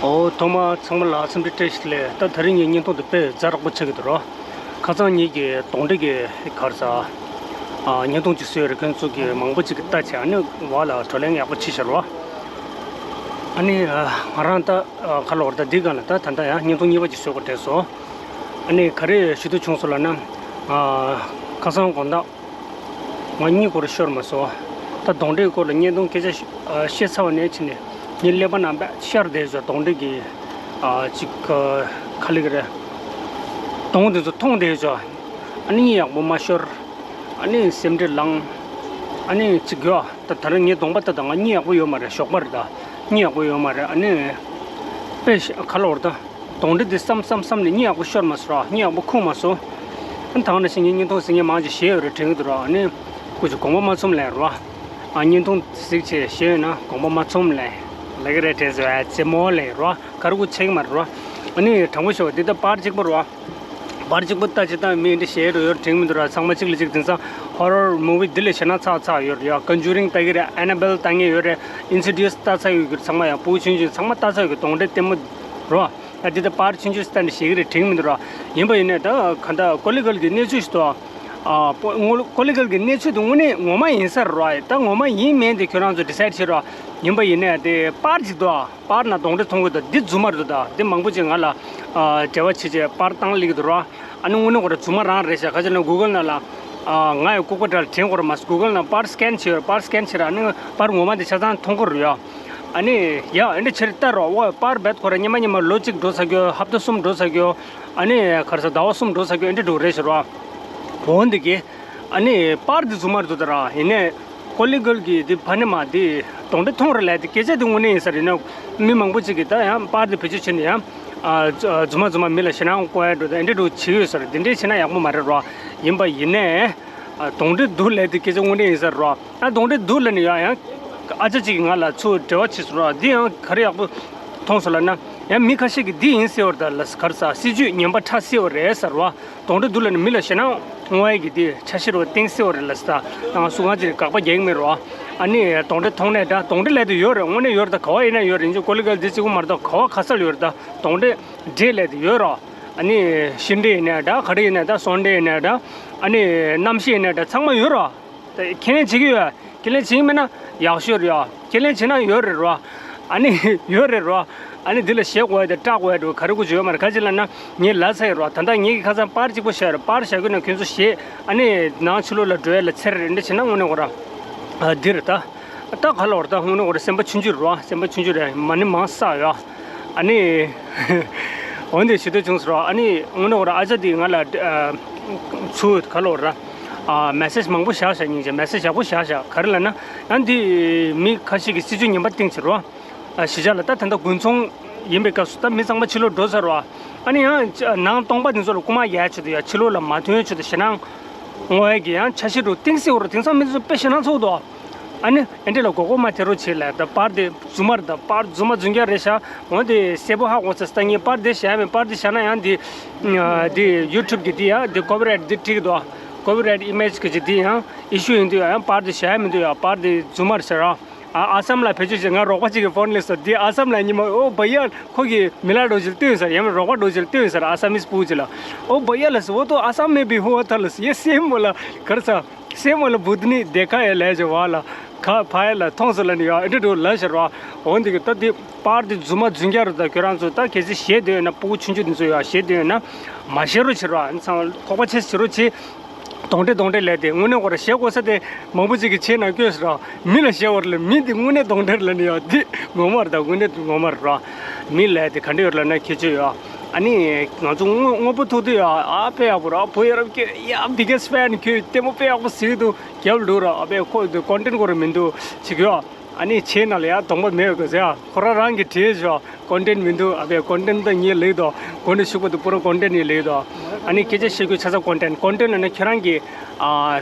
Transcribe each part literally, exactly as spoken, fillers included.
ཨོ། ཐོག་མར་ཚང་མ་ལ་འཚམས་འདྲི་བཀྲ་ཤིས་བདེ་ལེགས། ད་དེ་རིང་ངའི་བརྙན་ཐུང་འདི་དཔེ་ཛ་དྲག་པོ་ཆགས་ཀྱི་འདུག་རོ། ཁ་སང་ངེད་ཀྱི་གདོན་འདྲེ་གི་ག་རེ་ཟ། ཨ། བརྙན་ཐུང་ཅིག་བཟོས་རེད། ཁྱོད་ཚོ་གི་མང་པོ་ཅིག་གིས་ལྟ་བྱས། ཨ་ནི་བ་ལ་བགྲོ་གླེང་ཡག་པོ་བྱས་ཤག་རོ། ཨ་ནི། ཨ། ང་རང་ད། ཨ། ག་ལབ་དགོས་རེད། ད་འདི་སྒང་ལ་ད་ད་ལྟ་ཡང་བརྙན་ཐུང་གཉིས་པ་ཅིག་བཟོ་དགོས་དྲན་སོང་། ཨ་ནི་ག་རེ་ཞུ་འདོད་བྱུང་སོང་ལབ་ན། ཨ། ཁ་སང་དགོང་དག་ང་གཉིད་ཁོ་རང་ཤོར་མ་སོང་། ད་གདོན་འདྲེའི་སྐོར་ལ་བརྙན་ཐུང་སྐད་ཆ་ཤ- ཨ། བཤད་ཚར་བ་ནས་ཕྱིན་ནས་ངའི་ཀླད་པ་ནང་དཔེ་ཤར་བསྡད་བྱུང་། གདོན་འདྲེ་གི། ཨ། ཅིག་ཨ། ག་རེ་ལབ་དགོས་རེད། གདོན་དེ་ཚོ་མཐོང་བསྡད་བྱུང་། ཨ་ནི་གཉིད་ཡག་པོ་མ་ཤོར། ཨ་ནི་སེམས་ཁྲལ་ལངས། ཨ་ནི་ཅིག་ཡོད། ད་ད་རེས་ངའི་གདོང་པ་ལྟ་དང་། ང་གཉིད་ཡག་པོ་ཡོད་མ་རེད། ཞོགས་པ་རེད། ད་གཉིད་ཡག་པོ་ཡོད་མ་རེད། ཨ་ནི་དཔེ་ཤ- ག་ལབ་དགོས་རེད། ད་གདོན་འདྲེ་འདི་བསམ་བསམ་བསམ་ནས་གཉིད་ཡག་པོ་ཤོར་མ་སོང་ར། གཉིད་ཡག་པོ་ཁུག་མ་སོང་། ཨ་ནི་ད་ག་ནང་བཞིན་ངས་བརྙན་ཐུང་གཟིགས་མཁན་མང་ཆེ་ཞེད་ཡོད་རེད་དྲན་གྱི་འདུག་ར། ཨ་ནི་སྐུ་མཁྱེན་དགོངས་པ་མ་ཚོམས་ལབ་ར། ཨ། བརྙན་ཐུང་གཟིགས་བྱས་ཞེད་ཡོད་ན་དགོངས་པ་མ་ཚོམས་ལབ་ལབ་ཀྱི་རེད་དྲན་སོང་། ཨ། རྩེད་མོ་ལབ་ར། ག་རེ་ཁུ་ཆེ་གི་མ་རེད་ར། ཨ་ནི་དྲང་པོ་ཤོད། འདི་ད་པར་གཅིག་པོ་ར། པར་གཅིག་པོ་ལྟ་བྱེད་སྟངས་མི་འདི་ཞེད་འགྲོ་ཡོད་དྲན་གྱི་མི་འདུག་ར། ཚང་མ་གཅིག་ལ་གཅིག། དེང་སང་ཧོ་རོར་མུ་ཝི་འདི་ལས་ཞེད་སྣང་ཚ་ཚ་ཡོད་རེད་ཡ། ཀོན་ཇུ་རིང་ལྟ་གི་རེད། ཨེ་ན་བེལ་ལྟ་མཁན་ཡོད་རེད། ཨིན་སི་ཌི་ཡུ་སི་ལྟ་ཚར་ཡོད་ཀྱི་རེད། ཚང་མ་ཡ་ཕྲུ་གུ་ཆུང་ཆུང་ཚང་མ་ལྟ་ཚར་ཡོད་ཀྱི། གདོན་འདྲེ་ལྟད་མོ་ར། ད་འདི་ད་པར་ཆུང་ཆུང་ལྟ་ནས་ཞེད་ཀྱི་རེད་དྲན་གྱི་མི་འདུག་ར། ཡིན་པ་ཡིན་ནའི་ད་ག་འདྲ་ཀོ་ལི་གལ་གྱི་གནས་ཚུལ་ཞིག་འདུག་ཨ། པོ- ངོ- ཀོ་ལི་གལ་གྱི་གནས་ཚུལ་དེ་དངོས་གནས་ངོ་མ་ཡིན་ས་རེད་ར། ད་ངོ་མ་ཡིན་མིན་དེ་ཁྱོད་རང་ཚོ་ཌི་སའེ་ཌི་བྱེད་རོགས། ཡིན་པ་ཡིན་ནའི་དེ་པར་ཅིག་འདུག་ཨ། པར་ནང་གདོན་འདྲེ་མཐོང་གི་འདུག་འདི་རྫུན་མ་རེད་འདུག་ད། འདི་མང་པོ་ཅིག་ང་ལ། ཨ། འབྲེལ་བ་བྱེད་བྱས་པར་བཏང་སླེབས་ཀྱི་འདུག་ར། ཨ་ནི་དངོས་གནས་ཁོ་རང་རྫུན་མ་རང་རེད་ཤག་ག་ཅི་ལབ་ན་གུ་གལ་ནང་ལ། ཨ། ང་ཡི་ལྐུགས་པ་འདྲ་ལ་དྲན་དགོས་རེད་མ་གཟིགས། གུ་གལ་ནང་པར་སི་ཀེན་བྱེད་ཡོད་རེད། པར་སི་ཀེན་བྱེད་ར། ཨ་ནི་པར་ངོ་མ་དེ་ཆ་ཚང་མཐོང་གི་རེད་ཡ། ཨ་ནི་ཡ་ཨེ་འདྲ་བྱེད་ལྟ་རོགས། འོ། པར་རྦད་ཁོ་རང་སྔོན་མ་སྔོན་མ་ལོ་གཅིག་འགྲོ་ཚར་རྒྱུ། ཧབ་ཏ་གསུམ་འགྲོ་ཚར་རྒྱུ། ཨ་ནི་ག་རེ་ཟ། ཟླ་བ་གསུམ་འགྲོ་ཚར་རྒྱུ་ཨེ་འདྲ་འགྲོ་རེད་ཤག་ར། འོ་འདི་གི། ཨ་ནི་པར་འདི་རྫུན་མ་རེད་འདུག་ད་ར། ཡིན་ནའི་ཀོ་ལི་གལ་གྱི་འདི་ཕ་ནི་མ་འདི་གདོན་འདྲེ་མཐོང་རེད་ལབ་དེ་སྐད་ཆ་འདི་དངོས་གནས་ཡིན་ས་རེད་ན། མི་མང་པོ་ཅིག་གིས་ད་ཡང་པར་འདི་བེད་སྤྱོད་བྱས་ནས་ཡང་། ཨ། རྫུན་མ་རྫུན་མ་མི་ལ་ཞེད་སྣང་སྐུལ་ཡ་འགྲོ་དང་ཨེ་འདྲ་འགྲོ་བྱེད་ཡོད་ས་རེད། འདི་འདྲས་བྱེད་ན་ཡག་པོ་མ་རེད་ར། ཡིན་པ་ཡིན་ནའི། ཨ། གདོན་འདྲེ་འདུག་ལབ་དེ་སྐད་ཆ་དངོས་གནས་ཡིན་ས་རེད་ར། ཨ། གདོན་འདྲེ་འདུག་ལབ་ནས་ཡང་ཡང་ཨ་ཅག་ཅིག་གིས་ང་ལ་ཚུར་འབྲེལ་བ་བྱས་སོང་ར། འདི་ཡང་ག་རེ་ཡག་པོ་མཐོང་སོང་ལབ་ན། ཡང་མི་ཁ་ཤས་ཀྱིས་འདི་ཡིན་ཟེར་བ་རེད་ད། ལ་ག་རེ་ཟ། སྲིད་ཇུས་ངན་པ་ཁྲ་ཟེར་བ་རེད་ཟེར་ར། གདོན་འདྲེ་འདུག་ལབ་ནས་མི་ལ་ཞེད་སྣང་སྐུལ་ཡ་གི་དེ་ཆ་ཤས་རེད་པ། གཏིང་ཟེར་བ་རེད་ལབ་ས། ང་སུ་གང་ཅིག་དགག་པ་རྒྱག་གི་མེད་རོ། ཨ་ནི་གདོན་འདྲེ་མཐོང་ནས་འདྲ། གདོན་འདྲེ་ལབ་དེ་ཡོད་རེད། དངོས་གནས་ཡོད་རེད་ད། ག་བ་ཡིན་ན་ཡོད་རེད། ཡིན་ཅིག་ཀོ་ལི་གལ་འདི་གཅིག་པོ་མ་རེད་ད། ག་བ་ག་ས་ལ་ཡོད་རེད་ད། གདོན་འདྲེ་འདྲེ་ལབ་དེ་ཡོད་རོ། ཨ་ནི་ཤི་འདྲེ་ཡིན་ནའི་འདྲ། ག་རེ་ཡིན་ནའི་འདྲ། སོན་འདྲེ་ཡིན་ནའི་འདྲ། ཨ་ནི་གནམ་གཤིས་ཡིན་ནའི་འདྲ། ཚང་མ་ཡོད་རོ། ད་ཁས་ལེན་བྱེད་ཀྱི་ཡོད། ཁས་ལེན་བྱེད་ཀྱི་མེད་ན་ཡག་ཤོས་རེད་ཡ། ཁས་ལེན་བྱེད་ན་ཡོད་རེད་རོ། ཨ་ནི་ཡོད་རེད་རོ། ཨ་ནི་འདི་ལ་ཞེད་དགོས་ཡ་དེ་སྐྲག་དགོས་ཡ་འགྲོ་ག་རེ་དགོས་ཀྱི་ཡོད་མ་རེད། ག་ཅི་ལབ་ན་ངས་ལབ་ཚར་ཡོད་རོ། ད་ལྟ་ངེད་ཀྱིས་ཁ་སང་པར་གཅིག་པོ་བཞག་ཡོད་རེད། པར་བཞག་གི་ན་ཁྱོད་ཚོ་ཞེད། ཨ་ནི་ནང་ཕྱི་ལོགས་ལ་འགྲོ་ཡ་ལ་འཚེར་རེད། འདི་བྱེད་ན་དངོས་གནས་ཁོ་ར། ཨ། འདི་རེད་ད། ད་ག་ལབ་དགོས་རེད་ད། དངོས་གནས་ཁོ་ར་སེམས་པ་ཆུང་ཆུང་རེད་རོ། སེམས་པ་ཆུང་ཆུང་རེད། མ་ཎི་མང་བསགས་ཡོད། ཨ་ནི། འོན་ཏེ་ཞུ་འདོད་བྱུང་སོང་ར། ཨ་ནི་དངོས་གནས་ཁོ་ར་ཨ་ཅག་འདིས་ང་ལ། ཨ། ཚུར་ག་ལབ་དགོས་རེད། ཨ། མེ་སེ་ཇི་མང་པོ་བཞག་བཞག་སྙིང་རྗེ། མེ་སེ་ཇི་ཡག་པོ་བཞག་བཞག་ག་རེ་ལབ་ན། ཡང་འདི་མི་ཁ་ཤས་ཀྱིས་སྲིད་ཇུས་ངན་པ་བཏིང་བྱས་རོ། ཨ། གཞིས་ཆགས་ལ་ད་ད་ལྟ་དགུན་ཚོང་ཡིན་པའི་སྐབས་སུ་ད་མི་ཚང་མ་ཕྱི་ལོགས་འགྲོ་ཚར་རོ། ཨ་ནི་ཡང་ནང་སྟོང་པ་འདི་ཚོ་ལ་རྐུ་མ་ཡག་ཆེད་དུ་ཡ་ཕྱི་ལོགས་ལ་མ་ཐོན་ཆེད་དུ་ཞེད་སྣང་སྐུལ་ཡ་གི་ཡང་ཆ་ཤས་རུ་གཏིང་ཟབ་རུ། དེང་སང་མི་ཚོ་དཔེ་ཞེད་སྣང་ཚ་པོ་འདུག་ཨ་ནི་ཨེ་འདྲས་ལ་མགོ་སྐོར་མ་ཐེབས་རོགས་བྱེད་ལབ། ད་པར་དེ་རྫུན་མ་རེད་ད། པར་རྫུན་མ་རྫུན་རྐྱང་རེད་ཤག་འོན་ཏེ་གསལ་པོ་ཧ་གོ་ཚར་སོང་། ད་ངས་པར་དེ་བཞག་ཡ་མེད། པར་དེ་བཞག་ན་ཡང་དེ་དེ་ཡུ་ཊུབ་གི་དེ་ཡ་དེ་ཀོ་པི་རའེ་ཊི་དེ་འགྲིག་གི་འདུག་ཀོ་པི་རའེ་ཊི་ཨི་མེ་ཇི་གི་ཅིག་དེ་ཡང་ཨི་ཤུ་ཡོང་དུས་ཡང་པར་དེ་བཞག་ཡ་མི་འདུག་ཡ། པར་དེ་རྫུན་མ་རེད་ཤག་ར། ཨ། ཨ་སམ་ལ་བེད་སྤྱོད་བྱས། ང་རོགས་པ་ཅིག་གིས་ཕོན་སླེབས་སོང་། དེ་ཨ་སམ་ལ་ཉི་མ། ཨོ་བྷ་ཡ། ཁོ་གིས་མི་ལ་འགྲོ་ཅིག་སྟོན་ཟེར། ཡང་མིན་རོགས་པ་འགྲོ་ཅིག་སྟོན་ཟེར། ཨ་སམ་མིས་པུ་ཅིག་ལ། ཨོ་བྷ་ཡ་ལ་ཟེར། वो तो असम में भी हुआ था ལ་ཟེར། ये सेम वाला ག་རེ་ཟ། सेम वाला भूतनी देखा है ལབ་བྱས་བ་ལ། ཁ་ཕ་ཡ་ལ་མཐོང་སོང་ལབ་ནས་ཡ་ཨེ་འདྲས་འགྲོ་ལབ་ཤག་ར། འོ་འདི་གི་ད་དེ་པར་དེ་རྫུན་མ་རྫུན་རྐྱང་རེད་ད། ཁྱོད་རང་ཚོ་ད་གལ་སྲིད་ཞེད་བསྡད་ཡོད་ན། ཕྲུ་གུ་ཆུང་ཆུང་འདི་ཚོ་ཡ་ཞེད་བསྡད་ཡོད་ན་མ་ཞེད་རོགས་བྱེད་ར། ཨ་ནི་ཚང་མ་ཁོག་པ་ཆེ་ཙམ་བྱེད་རོགས་བྱེད། གདོན་འདྲེ་གདོན་འདྲེ་ལབ་དེ་དངོས་གནས་ཁོ་རང་ཞེད་དགོས་ས་དེ་མང་པོ་ཅིག་གིས་ཁྱེད་ནང་བསྐྱོན་སོང་ར། མི་ལ་ཞེད་པ་རེད་ལ། མི་དེ་དངོས་གནས་གདོན་འདྲེ་རེད་ལབ་ནས་ཡ་དེ་ངོ་མ་རེད་ད། དངོས་གནས་ངོ་མ་རེད་ར། མི་ལབ་དེ་ག་འདྲས་ཡོད་རེད་ལབ་ན་ཁྱད་ཆོས་ཡོད། ཨ་ནི་ང་ཚོ་དངོས་དངོས་པོ་ཐུག་དུས་ཡ་ཨ་དཔེ་ཡག་པོ་ར། བུ་ཡ་རབས་ཀྱི་ཡ་biggest fan། ཁྱོད་ལྟད་མོ་དཔེ་ཡག་པོ་གཟིགས་འདུག་རྒྱབ་ལུག་ར། ཨ་དཔེ་ཁོ་དེ་ཀོན་ཊེན་ཁོ་རང་མི་འདུག་ཅིག་ཡོད། ཨ་ནི་ཁྱེད་ནང་ལ་ཡ་གདོང་པ་མེད་པ་ག་ཟེ་ཡ། ཁོ་རང་རང་གིས་བྲིས་བཞག་ཀོན་ཊེན་མི་འདུག་ཨ་ཕའི་ཀོན་ཊེན་ད་ངས་ལེགས་འདུག་མགོ་ནས་གཞུག་བར་དུ་པུ་ར་ཀོན་ཊེན་ངས་ལེགས་འདུག་ཨ་ནི་སྐད་ཆ་བཤད་རྒྱུ་ཆ་ཚང་ཀོན་ཊེན། ཀོན་ཊེན་ལབ་ན་ཁྱོད་རང་གི་ཨ་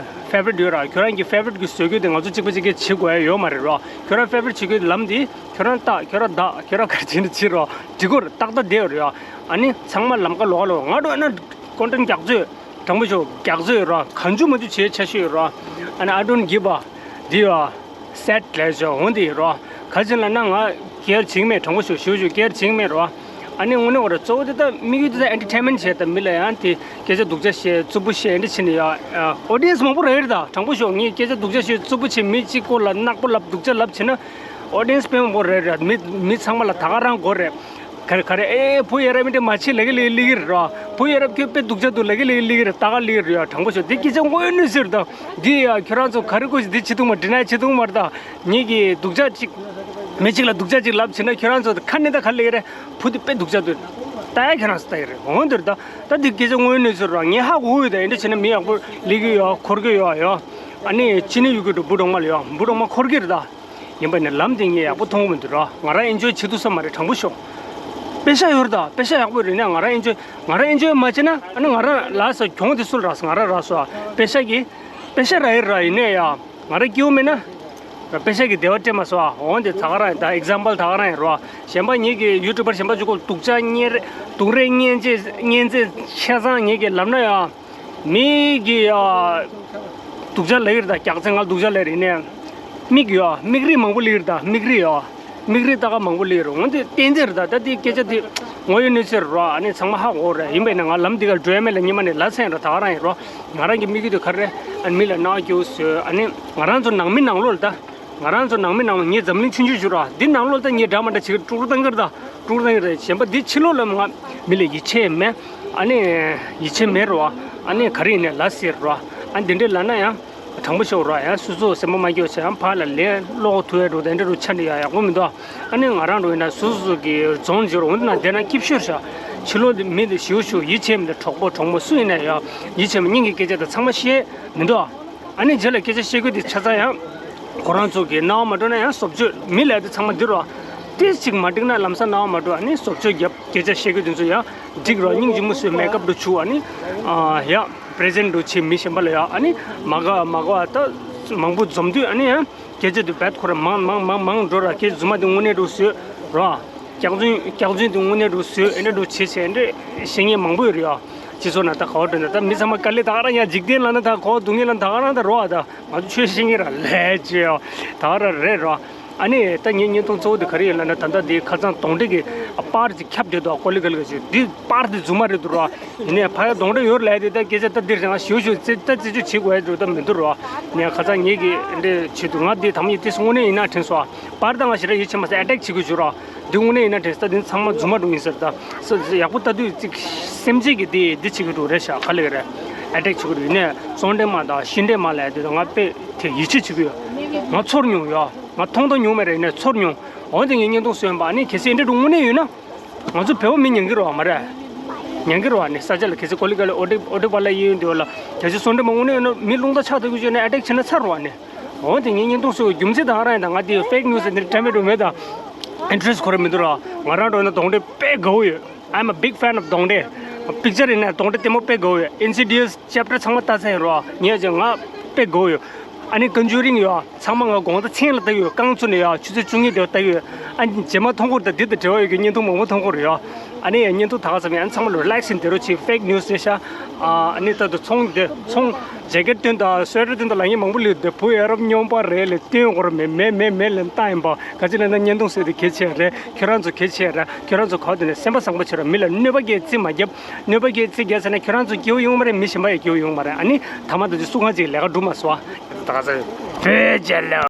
ཕེ་ཝ་རིཊ་ཡོད་ར། ཁྱོད་རང་གི་ཕེ་ཝ་རིཊ་གི་བཟོ་རྒྱུ་དེ་ང་ཚོ་གཅིག་པ་གཅིག་གིས་བྱེད་དགོས་ཡ་ཡོད་མ་རེད་ར། ཁྱོད་རང་ཕེ་ཝ་རིཊ་བྱེད་རྒྱུ་ལམ་དེ་ཁྱོད་རང་ལྟ། ཁྱོད་རང་བདག་ཁྱོད་རང་ག་རེ་བྱེད་ན་བྱེད་ར། འགྲིག་གི་རེད། ཏག་ཏག་བསྡད་ཡོད་རེད་ཡ། ཨ་ནི་ཚང་མ་ལམ་ཁ་ལོགས་ལོགས། ང་འདྲ་ན་ཀོན་ཊེན་རྒྱག་ཚོད། དྲང་པོ་ཤོད། རྒྱག་ཚོད་ཡོད་ར། གང་བྱུང་མང་བྱུང་བྱེད་ཆ་ཤས་ཡོད་ར། ཨ་ནི་I don't give a འདི་ཡ། སེད་ལབ་བྱས་འོང་དེ་རོ། ག་ཅི་ལབ་ན་ང་ ཀེར་བྱེད་ཀྱི་མེད། དྲང་པོ་ཞུ་ཞུ་ཞུ་ཀེར་བྱེད་ཀྱི་མེད་རོ། ཨ་ནི་དངོས་གནས་ཁོ་ར་གཙོ་བོ་དེ་ད་དམིགས་ཡུལ་དེ་ད་ཨེན་ཊར་ཊེན་མེན་ཊི་བྱས། ད་མི་ལ་ཡང་དེ་སྐད་ཆ་སྡུག་ཅག་བཤད། རྩུབ་པོ་བཤད། འདི་བྱས་ནས་ཡ་ཨོ་ཌི་ཡེན་སི་མང་པོ་རེད་ད། དྲང་པོ་ཞུ། ངས་སྐད་ཆ་སྡུག་ཅག་བཤད། རྩུབ་པོ་བྱས། མི་གཅིག་སྐོར་ལ་ནག་པོ་ལབ། སྡུག་ཅག་ལབ་བྱས་ན་ཨོ་ཌི་ཡེན་སི་དཔེ་མང་པོ་རེད་རེད། མི་མི་ཚང་མ་ལ་ད་ག་རང་དགོས་རེད། ག་རེ་ག་རེ། ཨེ་བུ་ཡ་རབས་མི་འདྲ་མ་བྱེད་ལབ་ཀྱི་ལབ་ཀྱི་རེད་རོ། བུ་ཡ་རབས་ཁྱོད་དཔེ་སྡུག་ཅག་འདུག་ལབ་ཀྱི་ལབ་ཀྱི་ལབ་ཀྱི་རེད། ད་ག་ལབ་ཀྱི་རེད་ཡ། དྲང་པོ་ཞུ། འདི་སྐད་ཆ་དངོས་གནས་ཟེར་ད། འདི་ཡ་ཁྱོད་རང་ཚོ་ག་རེ་དགོས་ཤིག་འདི་བྱེད་ཐུབ་མ། འདྲི་ན་བྱེད་ཐུབ་མ་རེད་ད། ངེད་ཀྱིས་སྡུག་ཅག་ཅིག་མི་གཅིག་ལ་སྡུག་ཅག་ཅིག་ལབ་བྱས་ན་ཁྱོད་རང་ཚོ་ཁ་ནས་ད་ག་ལབ་ཀྱི་རེད། བུ་དེ་དཔེ་སྡུག་ཅག་འདུག་ད་ཡ་ཁྱོད་རང་ཚོ་ལྟ་ཡི་རེད། འོང་འདིར་ད། ད་འདི་སྐད་ཆ་དངོས་གནས་ཟེར་རོ། ངས་ཧ་གོ་ཡོད་ད། ཡིན་འདྲ་བྱས་ན་མི་ཡག་པོ་སླེབས་ཀྱི་ཡོད། འཁོར་གྱི་ཡོད་ཡོད། ཨ་ནི་ཅི་ནས་ཡོད་ཀྱི་འགྲོ། བུ་གྲོགས་མ་ལ་ཡོད། བུ་གྲོགས་མ་འཁོར་གྱི་རེད་ད། ཡིན་པ་ནི་ལམ་དེ་ངས་ཡག་པོ་མཐོང་གི་མི་འདུག་ར། ང་རང་ཨེན་ཇོའི་བྱེད་ཐུབ་ས་མ་རེད། དྲང་པོ་ཤོད། པེ་ཤ་ཡོད་རེད་ད། པེ་ཤ་ཡག་པོ་རེད་ནས་ང་རང་ཨེན་ཇོའི། ང་རང་ཨེན་ཇོའི་མ་བྱས་ན་ཨ་ནི་ང་རང་ལ་སོ་གྱོང་དེ་སུ་ལ་རག་སོང་། ང་རང་རག་སོང་ཨ། པེ་ཤ་གི། པེ་ཤ་རག་ཡི་ར། ཡིན་ནས་ཡ་ང་རང་སྐྱིད་པོ་མེད་ན། པེ་ཤ་གི་བདེ་བ་སྤྲད་མ་སོང་ཨ། འོན་ཏེ་ད་ག་རང་ད་ཨེག་ཛམ་པལ་ད་ག་རང་ཡིན་རོ། གཞན་པ་ངེད་ཀྱི་ཡུ་ཊུབ་པར་གཞན་པ་ཚོ་ཁོ་སྡུག་ཅག་སྙན་རེ་སྡུག་རེ་སྙན་ཅེས་སྙན་ཚད་ཆ་ཚང་ངེད་ཀྱི་ལབ་ན་ཡ། མི་གི་ཡ། སྡུག་ཅག་ལབ་ཀྱི་རེད་ད། རྒྱག་ཚད་ང་སྡུག་ཅག་ལབ་རེད་ནས། མིག་ཡོད། མིག་རིག་མང་པོ་ལབ་ཀྱི་རེད་ད། མིག་རིག་ཡོད། མིག་རིག་ལྟ་ག་མང་པོ་ལབ་ཀྱི་རེད། འོན་ཏེ་ཏན་ཏན་རེད་ད། ད་དེ་སྐད་ཆ་དེ་ངོ་ཡོད་གནས་ཚུལ་རེད་རོ། ཨ་ནི་ཚང་མ་ཧ་གོ་རེད། ཡིན་པས་ན་ང་ལམ་འདི་ག་འགྲོ་ཡ་མེད་ལ་སྔོན་མ་ནས་ལབ་ཚར་ཡིན་རོ། ད་ག་རང་ཡིན་རོ། ང་རང་གི་དམིགས་ཡུལ་དེ་ག་རེ་རེད། ཨ་ནི་མི་ལ་རྣ་བ་སྐྱོ་བོ་བཟོས། ཨ་ནི་ང་རང་ཚོ་ནང་མི་ནང་ལོགས་ལ་ད། ང་རང་ཚོ་ནང་མི་ནང་ལོགས་ངས་འཛམ་གླིང་ཆུང་ཆུང་ཞིག་རོ། འདི་ནང་ལོགས་ད་ངས་འདྲ་མ་འདྲ་བྱེད་ཀྱི་ཀྲུག་ཀྲུག་བཏང་གི་རེད་ད། ཀྲུག་ཀྲུག་བཏང་གི་རེད། གཞན་པ་འདི་ཕྱི་ལོགས་ལ་ང་མི་ལ་ཡིད་ཆེས་མེད། ཨ་ནི་ཡིད་ཆེས་མེད་རོ། ཨ་ནི་ག་རེ་ཡིན་ནས་ལབ་ཟེར་རོ། ཨ་འདི་འདྲས་ལབ་ན་ཡང་དྲང་པོ་ཤོད་རོ། ཡང་སོ་སོ་སེམས་པ་མ་སྐྱོ་བྱས་ཡང་ཕར་ལ་ལན་ཀློག་ཐུབ་ཡ་འགྲོ། དེ་འདྲ་རུ་ཆ་འདྲ་ཡ་ཡག་པོ་མི་འདུག་ཨ་ནི་ང་རང་འགྲོ་ཡིན་ན་སོ་སོ་གི་རྫོང་འབྱོར་འོང་དུ་ན་བསྡད་ན་སྐྱིད་ཤོས་ཤ། ཕྱི་ལོགས་འདི་མི་འདི་ཞིའུ་ཞིའུ་ཡིད་ཆེས་མི་འདི་གྲོགས་པོ་གྲོགས་མོ་སུ་ཡིན་ན་ཡང་ཡིད་ཆེས་མི་སྙིང་གི་སྐད་ཆ་དང་ཚང་མ་བཤད་མི་འདུག་ཨ་ནི་རྗེས་ལ་སྐད་ཆ་བཤད་དགོས་དེ་ཆ་ཚང་ཡང་ཁོ་རང་ཚོ་གི་རྣ་བ་མ་འགྲོ་ན་ཡང་བཟོ་བཅོས་མི་ལས་དེ་ཚང་མ་འདི་རོ། ཏིས་ཅིག་མ་འགྲིག་ན་ལམ་སང་རྣ་བ་མ་འགྲོ། ཨ་ནི་བཟོ་བཅོས་རྒྱབ་སྐད་ཆ་བཤད་དགོས་དེ་ཚོ་ཡང་འགྲིག་རོ། སྙིང་རྗེ་མོ་བཟོས་མེག་ཨབ་འགྲོ་བྱུག་ཨ་ནི་ཡ་པི་རེ་ཛེན་འགྲོ་བྱེད་མི་གཞན་པ་ལ་ཡ། ཨ་ནི་མ་དགའ་མ་དགའ་ད་མང་པོ་འཛོམས་དུས་ཨ་ནི་ཡ་སྐད་ཆ་དེ་བད་ཁོ་ར་མང་མང་མང་མང་འགྲོ་ར། སྐད་རྫུན་མ་དེ་དངོས་གནས་འགྲོ་བཟོས་རོ། སྐྱག་རྫུན་སྐྱག་རྫུན་དེ་དངོས་གནས་འགྲོ་བཟོས། ཨེ་འདྲ་འགྲོ་བྱེད་བྱེད་ཨེ་འདྲ་བཤད་མཁན་མང་པོ་ཡོད་རེད་ཡ། སྤྱི་ཚོགས་ནང་ད་ག་བ་འགྲོ་ན་ད་མི་ཚང་མ་དཀའ་ལས་ད་ག་རང་ཡ་འཇིག་རྟེན་ལ་ན་ད་ག་བ་སྡུག་བསྔལ་ལ་ད་ག་རང་ད་རོ་ཨ། ད་ང་ཚོ་ཆོས་བཤད་མཁན་ར་ལས་བྱེད་ཡ་ད་ག་རང་རེད་རོ། ཨ་ནི་ད་ངའི་བརྙན་ཐུང་གཙོ་བོ་དེ་ག་རེ་ཡིན་ལབ་ན། ད་ལྟ་འདི་ཁ་སང་གདོན་འདྲེ་གི་པར་ཅིག་ཁྱབ་བསྡད་འདུག་ཀོ་ལི་ག་ལི་ག་ཅིག་འདི་པར་དེ་རྫུན་མ་རེད་འདུག་རོ། ཡིན་ནའི་ཕ་ཡ་གདོན་འདྲེ་ཡོད་ལབ་དེ་ད་སྐད་ཆ་ད་འདིར་ང་ཞུ་ཞུ་ཙི་ད་ཙི་ཅུ་བྱེད་དགོས་ཡ་འདུག་ད་མི་འདུག་རོ། ངས་ཁ་སང་ངེད་ཀྱི་འདྲེ་བྱེད་འདུག་ང་འདི་དམ་ཡིན་ཏིས་དངོས་གནས་ཡིན་ན་དྲན་སོང་ཨ། པར་ད་ང་ཞེ་དྲག་ཡིད་ཆེས་མ་སོང་། ཨེ་ཊེག་བྱེད་དགོས་བྱུང་རོ། འདི་དངོས་གནས་ཡིན་ན་དྲན་སོང་། ད་འདི་ཚང་མ་རྫུན་མ་འགྲོ་ཡིན་ཟེར། ད་ས་ཡག་པོ་ལྟ་དུས་ཅིག་སེམས་ཅན་གྱི་འདི་འདི་བྱེད་ཀྱི་འདུག་རེད་ཤག་ག་ལེ་ག་རེ་ཨེ་ཊེག་བྱེད་ཀྱི་འདུག་ཡིན་ནའི་བཙོག་འདྲེ་མ་དང་ཤི་འདྲེ་མ་ལབ་དེ་ང་དཔེ་དེ་ཡིད་ཆེས་བྱེད་ཀྱི་ཡོད། ང་ཚོར་མྱོང་ཡོད། ང་མཐོང་དང་མྱོང་མེད་རེད། ཡིན་ནའི་ཚོར་མྱོང་། འོན་ཏེ་ངས་བརྙན་ཐུང་བཟོས་པ་ཨ་ནི་གལ་སྲིད་འདི་འདྲ་དངོས་གནས་ཡོད་ན། ང་ཚོ་བོད་པ་མི་ཉན་གི་རེད་བ་མ་རེད། ཉན་གི་རེད་བ། ནི་ས་ཆ་ལ་གལ་སྲིད་ཀོ་ལི་ག་ལི་ཨོ་ཏི་ཨོ་ཏི་པ་ལ་ཡིན་འདི་བ་ལ་གལ་སྲིད་བཙོག་འདྲེ་མ་དངོས་གནས་ཡོད་ན་མི་རླུང་རྟ་ཆག་ཐུབ་ཀྱི་བྱས་ན་ཨེ་ཊེག་བྱས་ན་ཚར་རེད་བ་ནི། འོན་ཏེ་ངས་བརྙན་ཐུང་བཟོས་པའི་རྒྱུ་མཚན་ད་ག་རང་ཡིན། ད་ང་དེ་ཕེག་ནིའུ་སི་འདི་འདྲ་མེད་འགྲོ་མེད་ད། ཨིན་ཊི་རེ་སི་ཁོ་རང་མི་འདུག་ར། ང་རང་འགྲོ་ན་གདོན་འདྲེ་དཔེ་དགའ་བོ་ཡོད། I'm a big fan of གདོན་འདྲེ། པིག་ཅར་ཡིན་ན་གདོན་འདྲེ་ལྟད་མོ་དཔེ་དགའ་བོ་ཡོད། ཨིན་སི་ཌི་ཡས་ཅེབ་ཊར་ཚང་མ་ལྟ་ཚར་ཡིན་ར། ངས་ཀྱང་ང་དཔེ་དགའ་བོ་ཡོད། ཨ་ནི་ཀོན་ཇུ་རིང་ཡོད། ཚང་མ་ང་དགོང་དག་མཚན་ལ་ལྟ་གི་ཡོད། རྐང་བཙུགས་ནས་ཡ་ཆུ་ཚོད་བཅུ་གཉིས་དེ་ལྟ་གི་ཡོད། ཨ་ནི་རྗེས་མ་མཐོང་གི་རེད་ད། འདི་དང་འབྲེལ་བ་ཡོད་ཀྱི་བརྙན་ཐུང་མང་པོ་མཐོང་གི་རེད་ཡ། ཨ་ནི་ཡ་བརྙན་ཐུང་ད་ག་ཙམ་ཡང་ཚང་མ་ལོ་རི་ལེག་སི་ཡིན་བསྡད་རོགས་བྱེད། ཕེག་ནིའུ་སི་རེད་ཤག་ཨ་ནི་ད་དུང་ཚོང་དེ་ཚོང་ཇེ་ཀེ་ཊི་སྟོན་དང་སུ་ཝེ་ཊར་སྟོན་དང་ལབ་མཁན་མང་པོ་སླེབས་འདུག་བུ་ཡ་རབས་སྨྱོན་པ་རེད་ལབ་སྟོན་དགོས་རེད། མེད་མེད་མེད་མེད་ལབ་བཏང་ཡིན་པ། ག་ཅི་ལབ་ན་བརྙན་ཐུང་བཟོས་ཏེ་གལ་ཆེ་རེད། ཁྱོད་རང་ཚོ་གལ་ཆེ་རེད། ཁྱོད་རང་ཚོ་ག་བ་དེ་ནས་སེམས་པ་བཟང་པོ་བྱེད་རོགས། མི་ལ་གནོད་པ་སྐྱེལ་རྩིས་མ་རྒྱབ། གནོད་པ་སྐྱེལ་རྩིས་རྒྱབ་ཟེར་ན་ཁྱོད་རང་ཚོ་སྐྱིད་པོ་ཡོང་མ་རེད། མི་གཞན་པ་ཡང་སྐྱིད་པོ་ཡོང་མ་རེད། ཨ་ནི་ཐ་མ་ད་ཅི་སུ་གང་ཅིག་ལས་ཀ་སྒྲུབ་མ་སོང་ཨ། ད་ག་ཚོད་བོད་རྒྱལ་ལོ།